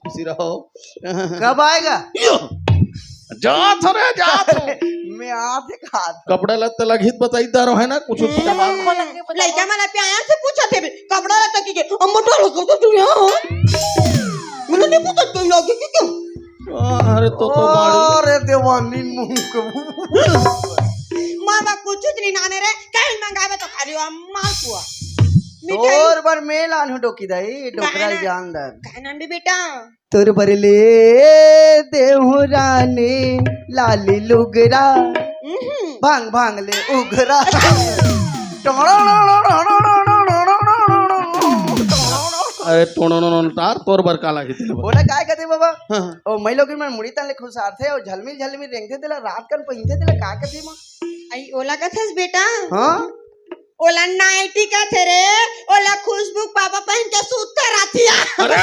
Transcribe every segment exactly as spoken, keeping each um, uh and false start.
खुशी रहो। कब आएगा? यो! जात हो रे, जात हो। मैं आते कहा था। कपड़ा लत्ता लगित बताई दारो है ना, कुछ उसका बात। लइका मन प्यार से पूछत हे, कपड़ा लत्ता की के, अब मोटा लगा तो तू यहाँ। मैंने नहीं पूछा, कोई लगे कि क्यों? अरे तो, तो बाड़ी। अरे देवानी मुंह को। मामा कुछ नहीं नाने रे, कहीं मंगावे तो खाली वो मालपुआ। मिठाई। तोर बर मैं लानहूं डोकी दाई, डोकरा काहे ना? जानदार। काहे ना बे बेटा? तोर बर ले देहूं रानी लाली लुगरा, उहुं। भांग भांग ले उगरा। अरे टोनो नो नो तार तोर बर काला किते बा? बोला काय कथे बाबा? हाँ, हाँ। ओ मैं लोग मन मुड़ी तन ले खुसारथे, ओ झलमिल झलमिल रेंगथे तेला रात कन पहिनथे तेला का कथे मा? आई ओला कथस बेटा? हाँ? ओला नाइटी कथे रे, ओला खुशबू पापा पहिन के सूतथे रातिया। अरे!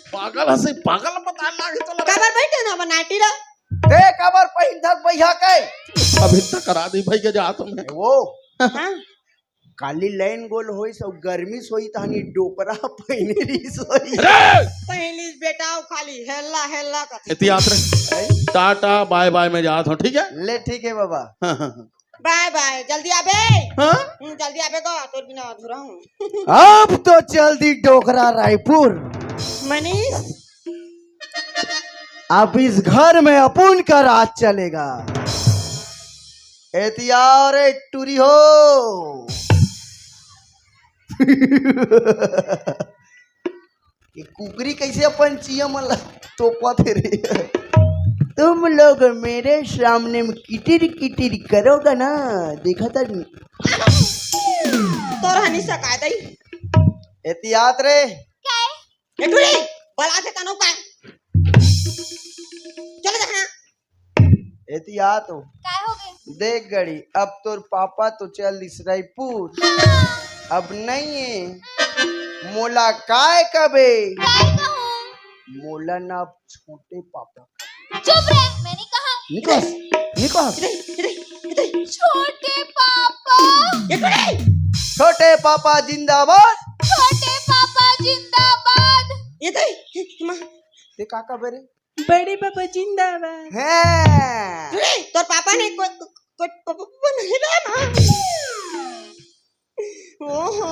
पागल हसे, पागल बता लागे तोला। काबर बइठे ना बा नाइटी ला? ते काबर पहिनथस बइहा के? अभी तक करा दी भाई के जा तुमने। वो। हाँ? काली लाइन गोल होइस अउ गर्मी सोई तहनी डोकरा पहिने रहिस होई। अरे! पहिनिस बेटा, अउ खाली हेल्ला, हेल्ला कथे। एती आत रे। हैं? टाटा, बाय बाय, मैं जात हूँ, ठीक है? ले, ठीक है बाबा। हाँ, हाँ, हाँ। बाय बाय, जल्दी आबे। हाँ? हम्म, जल्दी आबे गो, तोर बिना अधूरा हूँ। अब तो चल दी डोकरा रायपुर। मनीष। अब इस घर में अपुन का राज चलेगा। एती आव रे टूरी हो। ये कुकरी कैसे अपन चिया मन ला तोपत हे रे? तुम लोग मेरे सामने में किटिर किटिर करोगा ना, देखा था। तोर हनी सकाय दई। एती आत रे। काय? ए टूरी, बला से तनो काय? चले जा ना। एती आ तो। काय हो गए? देख गड़ी, अब तोर पापा तो चल दिस रायपुर। हाँ। अब नहीं है। मोला काय कबे? काय कहूँ? मोला ना छोटे पापा। चुप रे, मैं नहीं कहा। निकल, निकल। इधर, इधर, इधर। छोटे पापा। इधर। छोटे पापा जिंदाबाद। छोटे पापा जिंदाबाद। इधर, माँ। ते का कबे रे? बड़े पापा जिंदाबाद। हैं। सुने, तोर पापा ने को-, को-, को-, को-, को-, नहीं रहा ना। ओहो,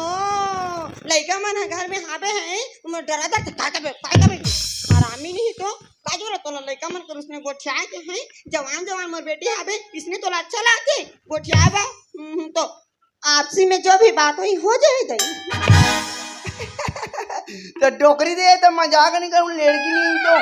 लइका मन ह घर में हावे हैं, मोर डरा डर का कबे, का कबे। हरामी नहीं तो, का जरूरत तोला लइका मन कर उसने गोठिया के हैं, जवान जवान मोर बेटी हावे, इसने तोला अच्छा लागथे, गोठिया बा। हम्म, तो आपसी में जो भी बात होई, हो जाए दई। तो डोकरी दे, तो मजाक नहीं करूँ, लड़की नहीं तो।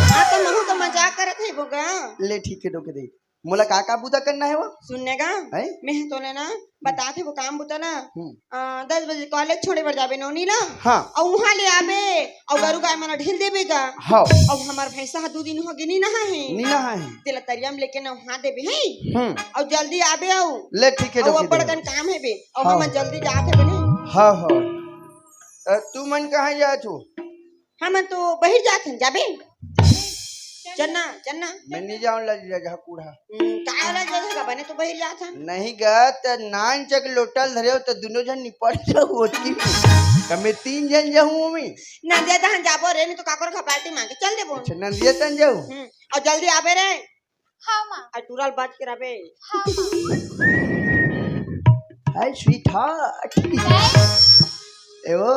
हाँ, तो महू तो मजाक करत है, बोगा। ले, ठीक है, डोकरी दे। मोला का, का बुता करना है वो? सुनने का? हैं? मैं तोले ना, बता थे वो काम बुता ना। हम्म। आ, दस बजे कॉलेज छोड़े बर जाबे नोनी ला। हाँ। अउ उहाँ ले आबे, अउ गरु गाय मन ढील देबे गा। हाँ। अउ हमर भैंसा ह दू दिन हो गे नी नहा है। नी नहा है। तेला तरिया में लेके नहा देबे, हैं? हम्म। अउ जल्दी आबे अउ। ले, ठीक है, अउ डोकरी अब्बड़ दे। कन काम है बे। अउ हाँ। हमन जल्दी जात है बने। हाँ, हाँ। अ, तू मन कहाँ जात हो? हमन तो बहिर जात हन, जाबे? चन्ना, चन्ना। मैं नहीं जाऊँ ला, ला, जा कूड़ा। हम्म, का वाला जगह का बने तो बहिर जात हन। नहीं गा, त नान चक लोटल धरे हो, त दोनों जन निपट जाऊ होती। त मैं तीन जन जाऊँ, मम्मी। नंदिया तहन जाबो रे, नहीं तो काकर घर पार्टी मांगे चल देबो। अच्छा, नंदिया तहन जाऊ? हम्म, अउ जल्दी आबे रे। हाँ, माँ। आ टूरा ल बात कराबे। हाँ, माँ। हाय, स्वीटहार्ट। काय? ए वो,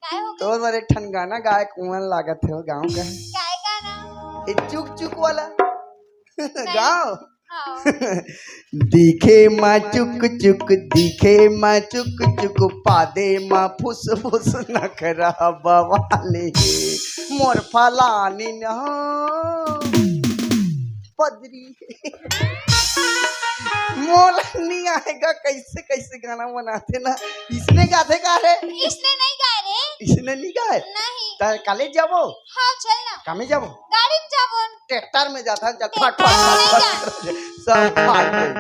काय हो गया? तोर बर एक ठन गाना गाए के मन लागत हे, गाँव का। काय गाना? ए चुक चुक वाला। काय? गाँव। हाँ। दिखे माँ चुक चुक, दिखे माँ चुक चुक, पादे माँ फुस फुस, नखरा बवाले, मोर फलानी न हो। पदरी। मोला नहीं आएगा, कैसे, कैसे गाना बनाते ना। इसने गाते का रे? इसने नहीं गाए रे। इसने नहीं गाए? नहीं। त कॉलेज जाबो? हाँ, चल ना। कामे जाबो? गाड़ी में जाबो। ट्रैक्टर में जाता है, चल, फट, फट, ट्रैक्टर फट, में फट, जा। फट, सब भाग गए।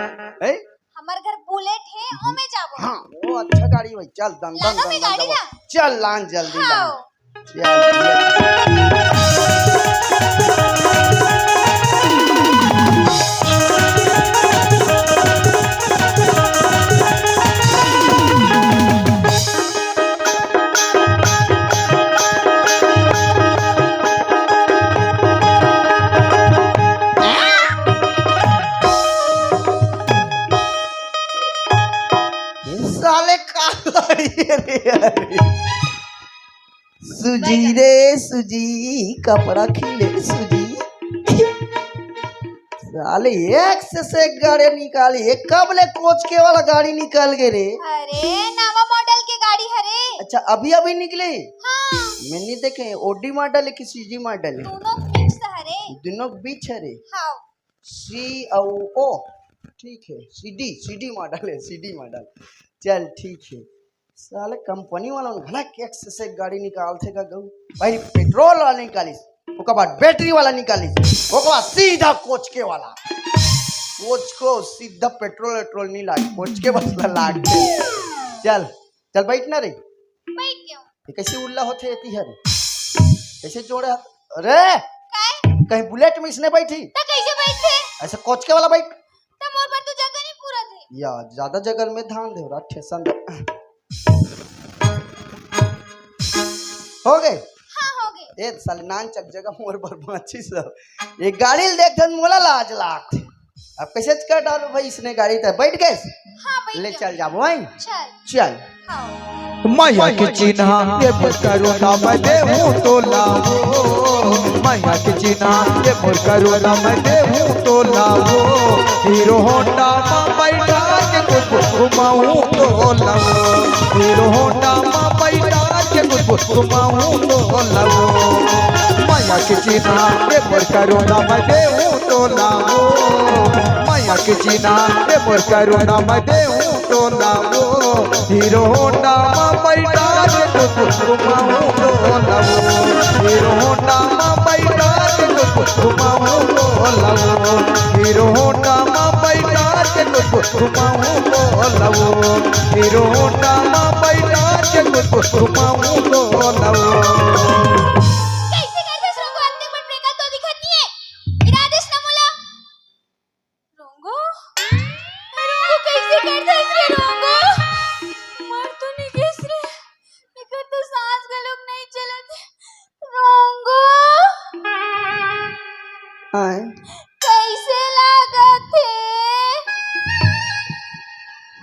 हैं? हमारे घर बुलेट है, ओमे जाबो। हाँ, वो अच्छा गाड़ी भाई, चल, दंग, लाना दंग, में दंग, गाड़ी दंग। ना। चल, लान जल्दी, हाँ। लान। रे सुजी, कपड़ा खिले सुजी। साले एक से, से एक गाड़ी निकाली, एक कब ले कोचके वाला गाड़ी निकल गए रे? अरे, नवा मॉडल के गाड़ी हरे। अच्छा, अभी अभी निकले? हाँ। मैं नहीं देखे, ओडी मॉडल है कि सीजी मॉडल है? दोनों मिक्स हरे। दोनों बीच हरे? हाँ। सी और ओ। ठीक है, सीडी, सीडी मॉडल है, सीडी मॉडल। चल ठीक है। साले कंपनी वाला मन घला के एक से एक गाड़ी निकालथे का गऊ। भाई पेट्रोल वाला निकालिस, ओकर बाद बैटरी वाला निकालिस, ओकर बाद सीधा कोचके वाला। कोचको सीधा पेट्रोल वेट्रोल नहीं लाग, कोचके बस ला लाग। चल, चल बैठ ना रे। बैठ गया। ये कैसे उल्ला होथे एती हर? कैसे जोड़े हाथ? अरे! काय? कहीं बुलेट में इसने बैठी? त कैसे बैठे? ऐसे कोचके वाला बैठ। त मोर बर तो जगह नहीं पूरा थे। या, ज्यादा जगह में ध्यान दे रहा, ठेसन दे। हो गए? हाँ, हो गए। ए, साले नान चक जगह मोर बर बाँची सब। ये गाड़ी ल देख धन मोला लाज लाग। अब कैसे कर डालो भाई इसने गाड़ी त बैठ गए? हाँ, बैठ ले गया। चल जाबो, हैं? चल। चल। हाँ। मया के चिन्हा ये मोर करुणा मैं देहूँ तोला। मया के चिन्हा ये मोर करुणा मैं देहूँ तोला। हीरो होंडा मा बैठा के कुछ घुमाऊँ तोला। हीरो होंडा मा बैठा के कुछ घुमाऊँ तोला। मया के चिन्हा ये मोर करुणा मैं देहूँ तोला। मया के चिन्हा ये मोर करुणा मैं देहूँ तोला वो। हीरो होंडा मा बैठा के कुछ घुमाऊँ तोला वो। हीरो होंडा मा बैठा के कुछ घुमाऊँ तोला वो। हीरो होंडा मा बैठा के कुछ घुमाऊँ तोला वो। हीरो होंडा मा बैठा के कुछ घुमाऊँ तोला वो। कैसे कर दस रोंगो, अपने मन ब्रेकल तो दिखत नहीं है। गिरा देस ना मोला। रोंगो? रोंगो कैसे कर दस रे रोंगो? मर तो नहीं गेस रे। एकर तो सांस घलोक नहीं चलत। रोंगो? आए। कैसे लागत हे?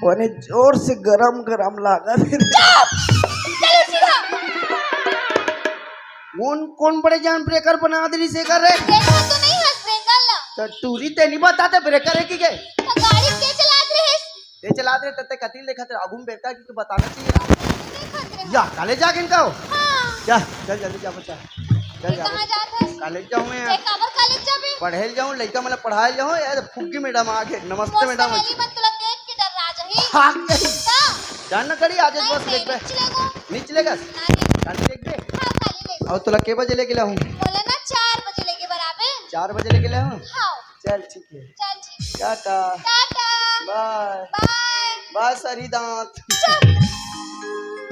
बने जोर से गरम गरम लागत हे। चुप! चलो सीधा। कौन, कौन बड़े जान ब्रेकर बना दे रही से कर रे? देखा तो नहीं हस ब्रेकर ला। तो टूरी ते नहीं बताते ब्रेकर है कि के? तो गाड़ी के चलात रहे? ते चलात रहे, तते कति देखत रहे, आगू में बेटा की बताना चाहिए। देखत रहे। या, कॉलेज जाके इनका हो? हाँ। जा, चल जल्दी जा बच्चा। चल ते जा। कहाँ जात हस? कॉलेज जाऊँ मैं। ते काबर कॉलेज जाबे? पढ़े ल जाऊँ, लइका मन ला पढ़ाए ल जाऊँ। यार, फुग्गी मैडम आ गए। नमस्ते मोर मैडम। सहेली मन तुला देख के डर्रा जाही। हाँ, यही। का? जान ना करी, आज नहीं, बस नहीं, देख बे। नहीं चलेगा। नहीं चलेगा? नहीं। कॉलेज देख बे। हाँ, कॉलेज देख। और तुला के बजे लेके लाऊँ? बोले ना, चार बजे लेके बराबर। चार बजे लेके लाऊँ? हाँ। चल, ठीक है। चल, ठीक है। टाटा। टाटा। बाय। बाय। बाय, सरी दांत। चल।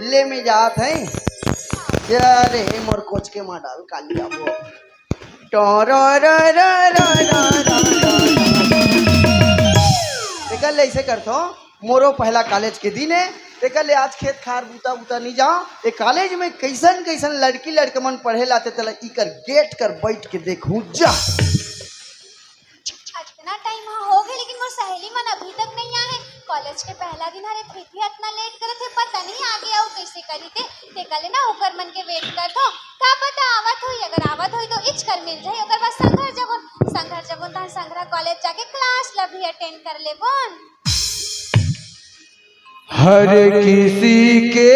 ले, मैं जात है। हाँ। अरे, मोर कोचके मा डाल काली आबो। टोरोरोरोरोरो। तेकर ले ऐसे करथो, मोरो पहला कॉलेज के दिन है, तेकर ले आज खेत खार बूता बूता नहीं जाओ। ये कॉलेज में कैसन कैसन लड़की लड़के मन पढ़े लाते, तेला इकर गेट कर बैठ के देखू जा। अतना टाइम हो गए, लेकिन मोर सहेली मन अभी तक नहीं आए। कॉलेज के पहला दिन हरे, फिर भी अतना लेट करत हे, पता नहीं आगे अउ कैसे करी ते। तेकर ले ना ओकर मन के वेट करत हो, का पता आवत होई, अगर आवत होई तो इच कर मिल जाई, ओकर बाद संघर जगोन, संघर जगोन तहन संघरा कॉलेज जाके क्लास ला भी अटेंड कर लेबोन। हर किसी के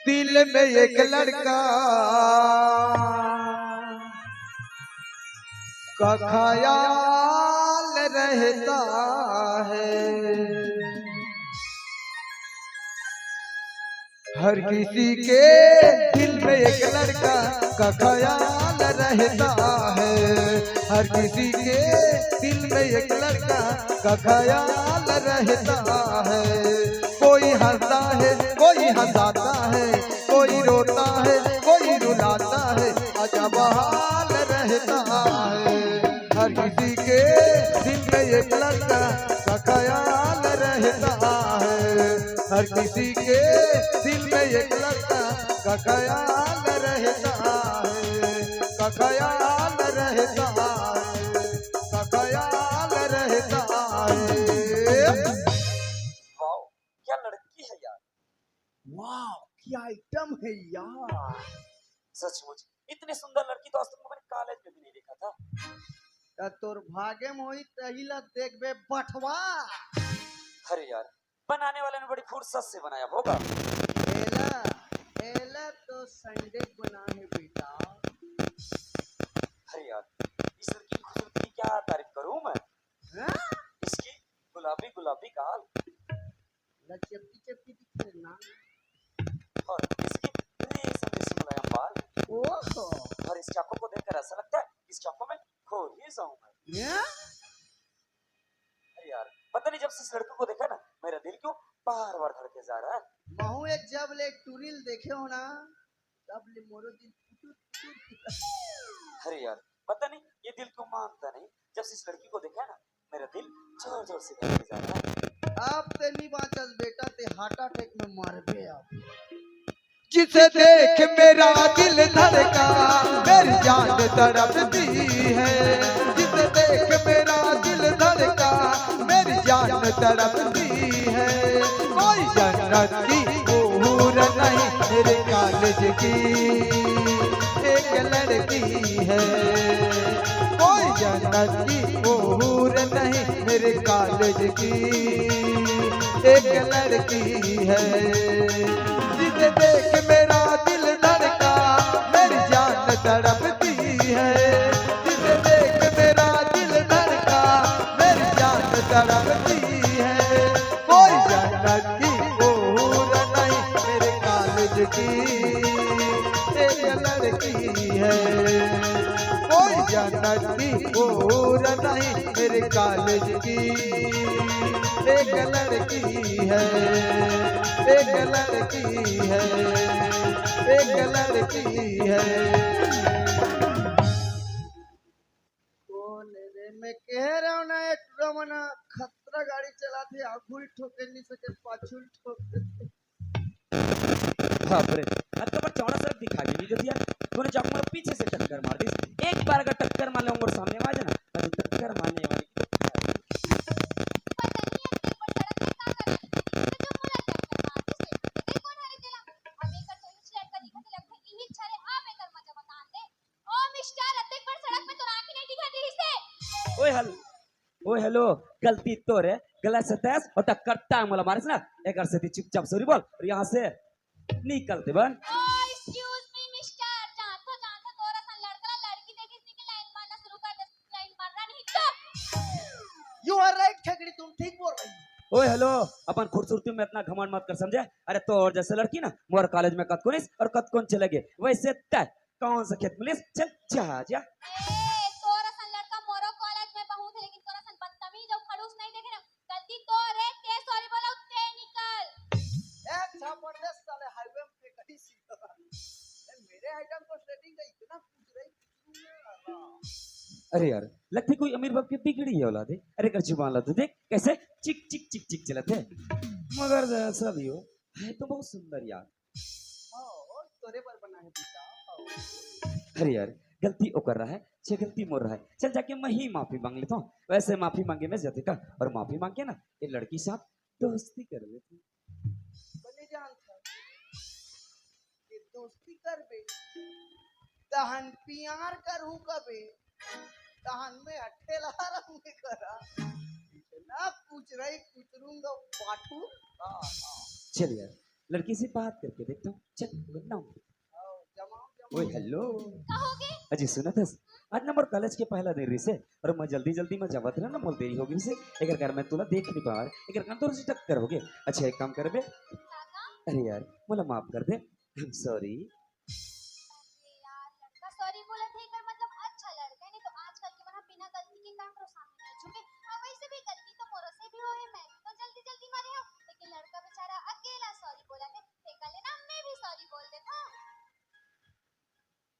दिल में एक लड़का का ख्याल रहता है। हर किसी के दिल में एक लड़का का ख्याल रहता है। हर किसी के दिल में एक लड़का का ख्याल रहता है। कोई हंसता है, कोई हंसाता है, कोई रोता है, कोई रुलाता है, अजब हाल रहता है। हर किसी के दिल में एक लड़का का ख्याल रहता है। हर किसी के दिल में एक लड़का का ख्याल रहता है, का ख्याल रहता है, का ख्याल रहता है। वाओ, क्या लड़की है। वाह, क्या आइटम है यार। सचमुच इतनी सुंदर लड़की तो आज तक मैंने कॉलेज में भी नहीं देखा था। त तोर भागे में होई, तही ला देखबे बठवा। अरे यार, बनाने वाले ने बड़ी फुर्सत से बनाया होगा। एला, एला तो संडे बना है बेटा। अरे यार, इस लड़की की खूबसूरती की क्या तारीफ करूं मैं? हाँ? इसकी गुलाबी गुलाबी गाल। ला चपकी चपकी दिखे ना। और इसकी रेशम जैसी मुलायम बाल। ओहो। और इसकी आंखों को देखकर ऐसा लगता है, इसकी आंखों में खो ही जाऊं मैं। या? अरे यार, पता नहीं जब से इस लड़की को देखा ना, मेरा दिल क्यों बार बार धड़के जा रहा है। महू एक जब ले टूरी ल देखे हो ना, तब ले मोरो दिल पुटुर पुटुर पिटत। अरे यार, पता नहीं ये दिल क्यों मानता नहीं। जब से इस लड़की को देखा है ना, मेरा दिल जोर जोर से धड़के जा रहा है। अब ते नहीं बाँचस बेटा, ते हार्ट अटैक में मरबे अब। जिसे देख मेरा दिल धड़का, मेरी जान तड़पती है। जिसे देख मेरा दिल धड़का, मेरी जान तड़पती है। कोई जन्नत की हूर नहीं मेरे कॉलेज की एक लड़की है। कोई जन्नत की हूर नहीं मेरे कॉलेज की एक लड़की है। जिसे देख मेरा दिल धड़का, मेरी जान तड़पती है। जिसे देख मेरा दिल धड़का, मेरी जान तड़पती है। कोई जन्नत की हूर नहीं मेरे कॉलेज की एक लड़की है। कोई जन्नत की हूर नहीं मेरे कॉलेज की एक लड़की है। एक लड़की है। एक लड़की है। कौन रे? मैं कह रहा हूँ ना, ये टूरा मन खतरा गाड़ी चलाथे, आगू ल ठोके नहीं सके, पाछू ल ठोके। बाप रे, अब तो पर चौड़ा सड़क दिखा के नहीं देती यार। तूने चाकू मार पीछे से टक्कर मार दी। एक बार अगर टक्कर मार ले और सामने में आ जाना, अरे टक्कर मारने वाली की तो पता नहीं है, तेरे पर सड़क में क्या कर रही है? तो जो मुझे टक्कर मार दी, देखो ना रे तेरा। अब एक तो इस लड़का दिखा के लगता है, यही छारे आप एक मजा बता दे। ओ मिस्टर, अतेक बड़ सड़क में तोर आँखी नहीं दिखत रहिस हे? ओए हेल-, ओए हेलो, गलती तोर हे, गलत से तैस और टक्कर ताय मोला मारिस ना, एकर सेती चुपचाप सॉरी बोल और यहाँ से निकल दे बन। ओ, excuse me, mister, जानथो, जानथो, तोर असन लड़का ला लड़की देखे से के लाइन मारना शुरू कर दे, लाइन मारना नहीं तो। You are right, खेकड़ी, तुम ठीक बोल रही हो। ओए हेलो, अपन खूबसूरती में इतना घमंड मत कर समझे। अरे तोर जैसे लड़की ना मोर कॉलेज में कतकोन आइस और कतकोन चले गे, वैसे तैं कौन सा खेत मिलिस? चल, जा, जा। ए, तोर असन लड़का मोरो कॉलेज में बहुत हे, लेकिन तोर असन बदतमीज अउ खड़ूस नहीं देखे ना। गलती तोर हे, तैं सॉरी बोला, तैं निकल। एक झापड़ दे साले हाईवे में फेंक दी सीधा। ए, मेरे आइटम को सेटिंग का इतना पूछ रही, पूछ रही है। अरे यार, लगथे कोई अमीर बाप के बिगड़ी है औलाद है। अरे, एकर जुबान ला तो देख, कैसे चिक, चिक, चिक, चिक चलत है। मगर जैसा भी हो, है तो बहुत सुंदर यार। हाँ, तोरे बर बना है बेटा। हाँ। अरे यार, गलती ओकर रहा है, छे गलती मोर रहा है। चल जाके मैं ही माफी मांग लेता हूँ। वैसे माफी मांगे में जते का, और माफी मांग के ना, ये लड़की साथ दोस्ती कर लेते। बने जानता कि दोस्ती करबे, तहन प्यार करू कबे, तहन मैं अठेला रहूंगे करा। इतना कुछ नहीं कुछ रूंगा पाठू। हाँ, हाँ। चल यार, लड़की से बात करके देखता हूँ। चल, ओकर नाम। आओ, जमाओ, जमाओ। ओए, हेलो। का होगे? अजी, सुनत हस? आज ना मोर कॉलेज के पहला दिन रिसे, और मैं जल्दी-जल्दी में जावत रहे ना, मोर देरी हो गई से, एकर कारण मैं तोला देख नहीं पावा, एकर कारण तोर से टक्कर हो गए। अच्छा, एक काम करबे? का काम? अरे यार, मोला माफ कर दे, I'm sorry। अरे यार, लड़का सॉरी बोलत हे, एकर मतलब अच्छा लड़का है, नहीं तो आजकल के मन बिना गलती के काकरो सामने नहीं झुके। हाँ, वैसे भी गलती तो मोरो से भी होए, मैं भी तो जल्दी-जल्दी में रहे हूँ, लेकिन लड़का बेचारा अकेला सॉरी बोलत हे, तेकर ले ना मैं भी सॉरी बोल देता हूँ।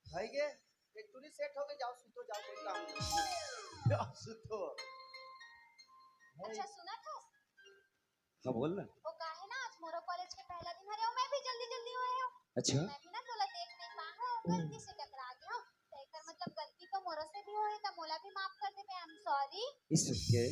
भाई के, एक टूरी सेट हो गए, जाओ सुतो, जाओ कोई काम नहीं। जाओ सुतो। अच्छा, सुनत हस? हाँ, बोल ना। वो का है ना, आज मोरो कॉलेज के पहला दिन हरे, मैं भी जल्दी-जल्दी आए हूँ। अच्छा। मैं भी ना तोला देख नहीं पाए हूँ, गलती से टकरा गए हूँ। तो एकर मतलब गलती तो मोरो से भी होए, तो मोला भी माफ कर दे, मैं, I'm sorry। इस के,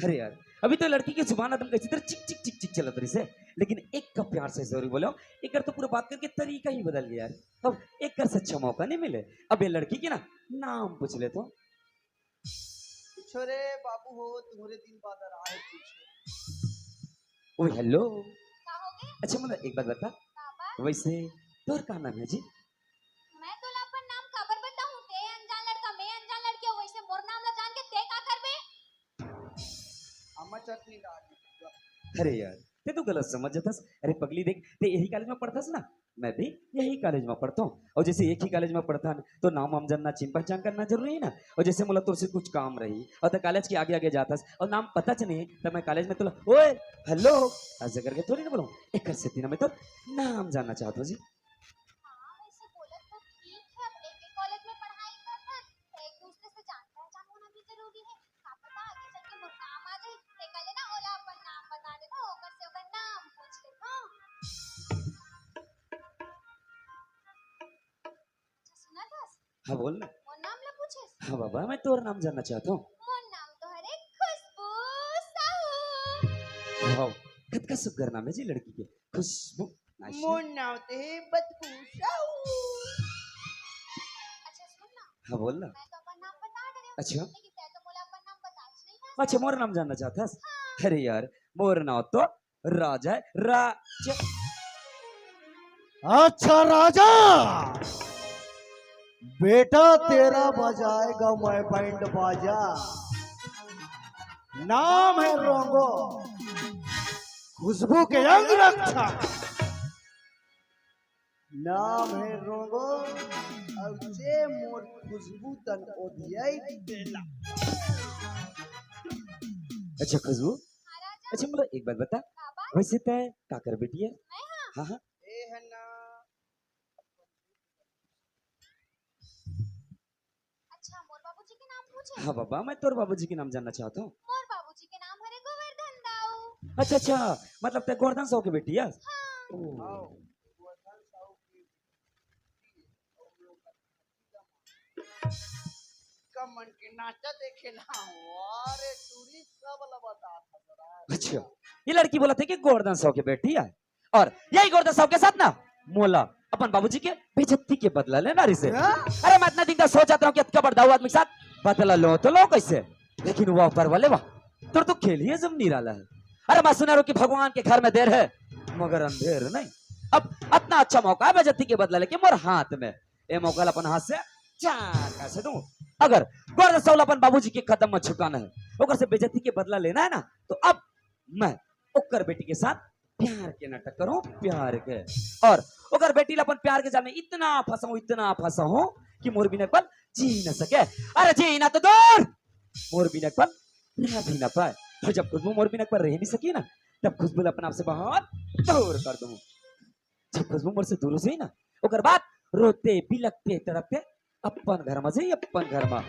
अरे यार, अभी तो लड़की के जुबान एकदम कैसी तरह चिक, चिक, चिक, चिक चलत रही से। लेकिन एक का प्यार से जरूर बोलो, एक तो पूरा बात करके तरीका ही बदल गया यार। अब एक से अच्छा मौका नहीं मिले। अब ये लड़की के ना नाम पूछ ले तो। पूछो रे बाबू हो, तुम्हारे दिन बाद आ रहा है पूछो। ओ हेलो। का हो गए? अच्छा, मतलब एक बात बता, का बात? वैसे तोर का नाम है जी? मैं तोला अपन नाम काबर बताऊं? ते अनजान लड़का, मैं अनजान लड़की हूँ, वैसे मोर नाम ला जान के ते का करबे? अम्मा चटनी डाल दी। अरे यार, ते तो गलत समझ जाथस। अरे पगली देख, ते यही कॉलेज में पढ़थस ना, मैं भी यही कॉलेज में पढ़ता हूँ। और जैसे एक ही कॉलेज में पढ़थन तो नाम वाम जानना, चिन पहचान करना जरूरी है ना। और जैसे मोला तोर से कुछ काम रही और ते कॉलेज के आगे आगे जाथस और नाम पता च नहीं, तब मैं कॉलेज में तोला ओए हेलो ऐसे करके थोड़ी ना बोलूँ। एक सेती ना मैं तो नाम जानना चाहता हूँ जी। हाँ, वैसे बोलत तो ठीक है, अब एक ही कॉलेज में पढ़ाई करथन, तो एक दूसरे से जान पहचान होना भी जरूरी है। का पता आगे चल के मोर काम आ जाए, ते कहले ना ओला अपन नाम बता देना, ओकर से ओकर नाम पूछ ले। हाँ। अच्छा, सुनत हस? हाँ, बोल ना। मोर नाम ला पूछेस? हाँ बाबा, मैं तोर नाम जानना चाहता हूँ। मोर नाम तो हरे खुशबू साहू। वाह, कतका सुग्घर नाम है जी लड़की के, खुशबू। Nice name। मोर नाम तो हे बदबू साहू। अच्छा, सुन ना। हाँ, बोल ना। मैं तो अपन नाम बता दे रही हूँ, अच्छा। लेकिन तै तो मोला अपन नाम बताइस नहीं है। अच्छा, मोर नाम जानना चाहथस? हाँ। अरे यार, मोर नाम तो राजा है, राजा। अच्छा राजा, बेटा तेरा बजाएगा मैं बैंड बाजा। नाम है रोंगो, खुशबू के अंग रक्षा। नाम है रोंगो, अउ जे मोर खुशबू तन ओधियाई देला। अच्छा खुशबू, हाँ राजा। अच्छा मोला एक बात बता, का बात? वैसे तै काकर बेटी है? मैं हाँ। हाँ हाँ। ए है ना। अच्छा, मोर बाबूजी के नाम पूछे? हाँ बाबा, मैं तोर बाबूजी के नाम जानना चाहता हूँ। मोर बाबूजी के नाम हरे गोवर्धन दाऊ। अच्छा अच्छा, मतलब तै गोवर्धन साहू के बेटी है? हाँ। ओ। हाँ, गोवर्धन साहू की बेटी है। हम लोग का भतीजा मान। का मन के नाचा देखे ला। अरे टूरी सब ला बता था जरा। अच्छा, ये लड़की बोलथे कि गोवर्धन साहू के बेटी है। और यही गोवर्धन साहू के साथ ना मोला अपन बाबूजी के बेइज्जती के बदला लेना रिहिसे। हाँ? अरे मैं इतना दिन तक सोचत रहूं कि अतका बड़ दाऊ आदमी के साथ बदला लो तो लो कैसे, लेकिन वो ऊपर वाले वाह, तोर तो खेल ही जम निराला है। अरे मैं सुना रहूं कि भगवान के घर में देर है मगर अंधेर नहीं। अब इतना अच्छा मौका है बेइज्जती के बदला लेके मोर हाथ में, ए मौका ला अपन हाथ से चार कैसे दूं। अगर गोवर्धन साहू ला अपन बाबूजी के कदम में झुकाना है, ओकर से बेइज्जती के बदला लेना है ना, तो अब मैं ओकर बेटी के साथ प्यार के नाटक करूं, प्यार के। और ओकर बेटी ला अपन प्यार के जाल में इतना फंसाऊं, इतना फंसाऊं कि मोर बिना एक पल जी न सके। अरे जीना तो दूर, मोर बिना एक पल रह भी ना पाए। और जब खुशबू मोर बिना एक पल रह नहीं सकी ना, तब खुशबू ला अपने आप से बहुत दूर कर दूं। जब खुशबू मोर से दूर हो जाही ना, ओकर बाद रोते बिलकते तड़पते अपन घर में जाही, अपन घर में।